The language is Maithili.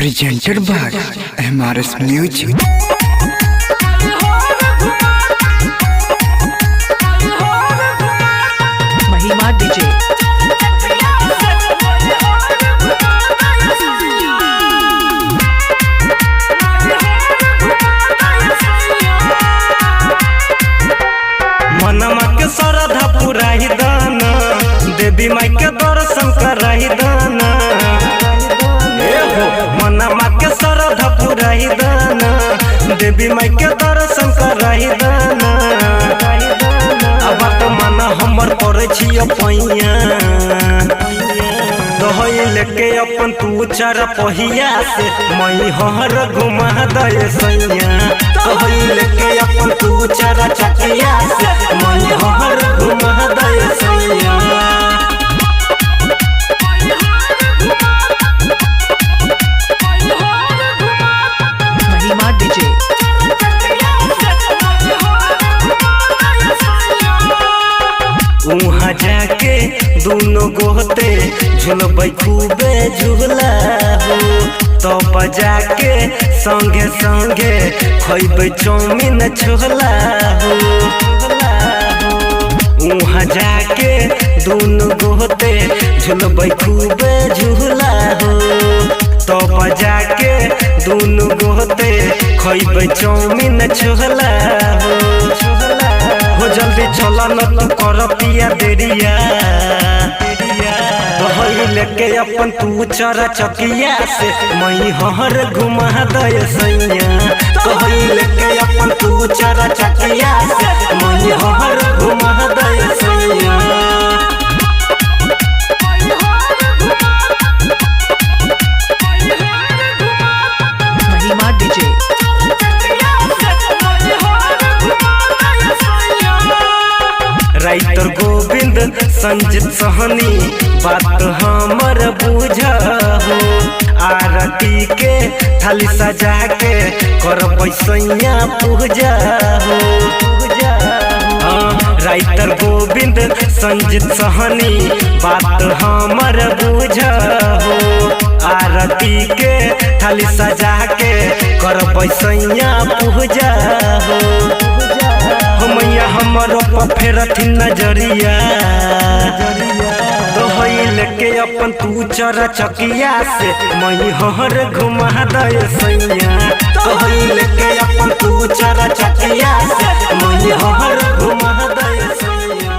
Presented by MRS Music. Mahima DJ. मनमा के श्रद्धा पुराही दाना, देवी माई के दर्शन कराही दाना। ए हो, मनमा के श्रद्धा पुराही दाना, देवी माई के दर्शन कराही दाना। अब तो मना हमर पड़े छिय पैया, दहई लेके अपन तू चार पहिया से मई हर घुमा दे सैया। दहई लेके अपन तू चार चकिया से मई हर घुमा दे सैया। Mahima DJ. उहाँ जाके दोनों गोहते झुलबै खूबे झूला हो, तब जाके संगे संगे खैबै चाउमीन छोला हो। उहाँ जाके दोनों गोहते झुलबै खूबे झूला हो, तब जाके दोनों गोहते खैबै चाउमीन छोला हो। हो जल्दी चल न तू कर पिया देरिया, दहई लेके अपन तू चरा चकिया से मई हर घुमा दे सैया। दहई लेके अपन तू चरा चकिया से मई हर घुमा दे सैया। Mahima DJ. Writer Govind Sanjit Sahni बात हमर बुझ हो, आरती के थाली सजा के कर पैसैया पूजा हो। हाँ, राइटर गोविंद संजित सहनी बात हमर बुझ हो, आरती के थाली सजा के कर पैसैया पूजा हो। हो मैया हमरो पर फेरथिन नजरिया, दहई लेके अपन तू चरा चकिया से मई हर घुमा दे सैया। दहई लेके अपन तू चरा चकिया से मई हर घुमा दे सैया।